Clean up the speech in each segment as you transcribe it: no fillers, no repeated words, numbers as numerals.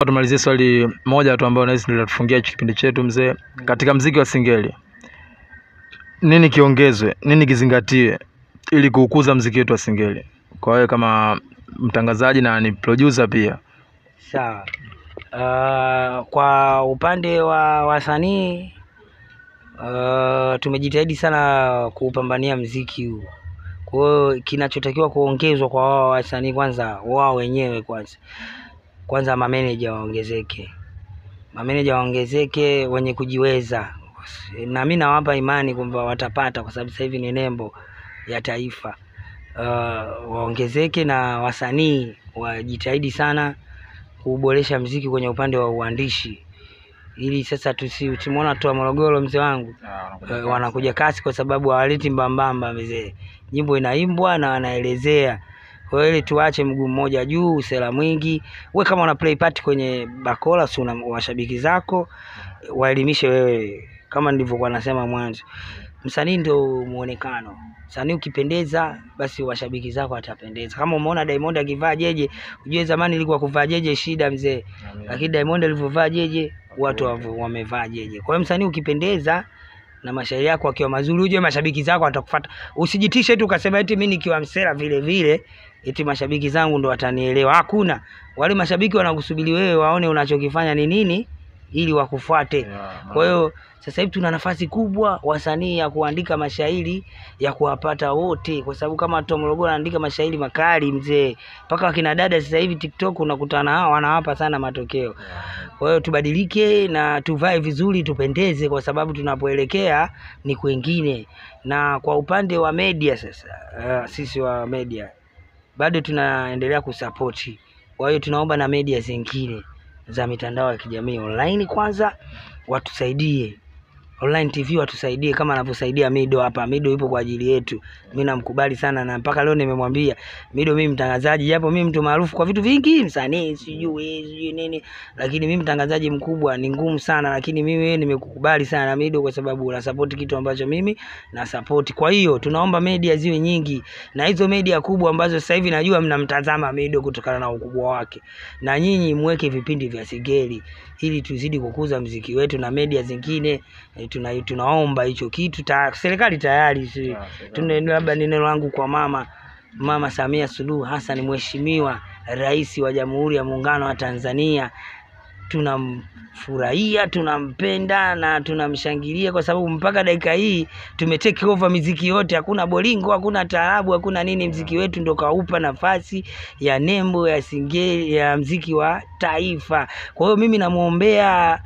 Tumalizie swali moja tu ambalo nahisi ndio litatufungia kipindi chetu mzee. Katika mziki wa Singeli, nini kiongezwe, nini kizingatiwe ili kuukuza mziki wetu wa Singeli? Kwa wewe kama mtangazaji na ni producer pia. Sawa. Kwa upande wa wasanii, tumejitahidi sana kuupambania mziki huu. Kwa hiyo kinachotakiwa kuongezwa kwa wao wasanii, kwanza wao wenyewe, kwanza mameneja waongezeke. Mameneja waongezeke wenye kujiweza. Na mimi nawapa imani kwamba watapata, kwa sababu sasa hivi ni nembo ya taifa. Waongezeke na wasanii wajitahidi sana kuboresha mziki kwenye upande wa uandishi, ili sasa tusimuona tu wa Morogoro mzee wangu, wanakuja kasi kwa sababu hawaleti mbambamba mzee. Nyimbo inaimbwa na wanaelezea. Kwa hiyo ili tuache mguu mmoja juu, usela mwingi. Wewe kama una play part kwenye bakola, si una washabiki zako, waelimishe wewe. Kama nilivyokuwa nasema mwanzo, msanii ndio muonekano. Msanii ukipendeza, basi washabiki zako watapendeza. Kama umeona Diamond akivaa jeje, ujue zamani ilikuwa kuvaa jeje shida mzee. Lakini Diamond alivyovaa jeje, watu wamevaa jeje. Kwa hiyo msanii ukipendeza na mashairi yako akiwa mazuri, ujue mashabiki zako watakufuata. Usijitishe tu ukasema eti mimi nikiwa msela vile vile eti mashabiki zangu ndo watanielewa. Hakuna. Wale mashabiki wanakusubiri wewe waone unachokifanya ni nini ili wakufuate. Kwa hiyo sasa hivi tuna nafasi kubwa wasanii ya kuandika mashairi ya kuwapata wote, kwa sababu kama Tom Morogoro anaandika mashairi makali mzee, mpaka wakina dada sasa hivi TikTok unakutana hao wanawapa sana matokeo. Kwa hiyo tubadilike na tuvae vizuri, tupendeze, kwa sababu tunapoelekea ni kwingine. Na kwa upande wa media sasa, sisi wa media bado tunaendelea kusupport. Kwa hiyo tunaomba na media zingine za mitandao ya kijamii online kwanza watusaidie. Online TV watusaidie kama anavyosaidia Mido hapa. Mido yupo kwa ajili yetu. Mimi namkubali sana na mpaka leo nimemwambia Mido, mimi mtangazaji, japo mimi mtu maarufu kwa vitu vingi, msanii sijui nini, lakini mimi mtangazaji mkubwa ni ngumu sana, lakini mimi nimekukubali sana Mido kwa sababu una support kitu ambacho mimi na support. Kwa hiyo tunaomba media ziwe nyingi, na hizo media kubwa ambazo sasa hivi najua mnamtazama Mido kutokana na ukubwa wake, na nyinyi muweke vipindi vya Singeli ili tuzidi kukuza mziki wetu na media zingine. Tunaomba hicho kitu. Serikali tayari. Labda ni neno langu kwa Mama Samia Suluhu Hassan, Mheshimiwa Rais wa Jamhuri ya Muungano wa Tanzania. Tunamfurahia, tunampenda na tunamshangilia kwa sababu mpaka dakika hii tumetake over miziki yote. Hakuna bolingo, hakuna taarabu, hakuna nini. Mziki wetu ndo kaupa nafasi ya nembo ya Singeli, ya mziki wa taifa. Kwa hiyo mimi namuombea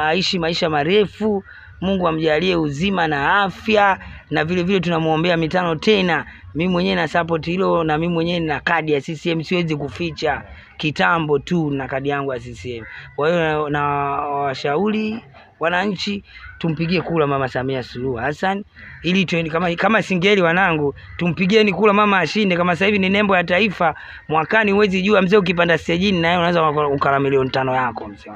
aishi maisha marefu, Mungu amjalie uzima na afya, na vile vile tunamuombea mitano tena. Mimi mwenyewe na support hilo, na mimi mwenyewe na kadi ya CCM, siwezi kuficha, kitambo tu na kadi yangu ya CCM. Kwa hiyo na washauri wananchi tumpigie kura Mama Samia Suluhu Hassan ili tuende kama Singeli wanangu, tumpigieni kura mama ashinde. Kama sasa hivi ni nembo ya taifa, mwakani huwezi jua mzee, ukipanda stejini na wewe unaweza ukala 5 milioni yako mzee.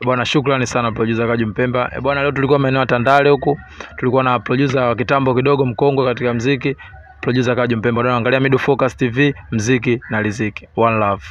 Bwana, shukrani sana producer Kaju Mpemba. Bwana, leo tulikuwa maeneo ya Tandale huku, tulikuwa na producer wa kitambo kidogo mkongwe katika mziki, producer Kaju Mpemba. Angalia Mido Focus TV, mziki na riziki. One love.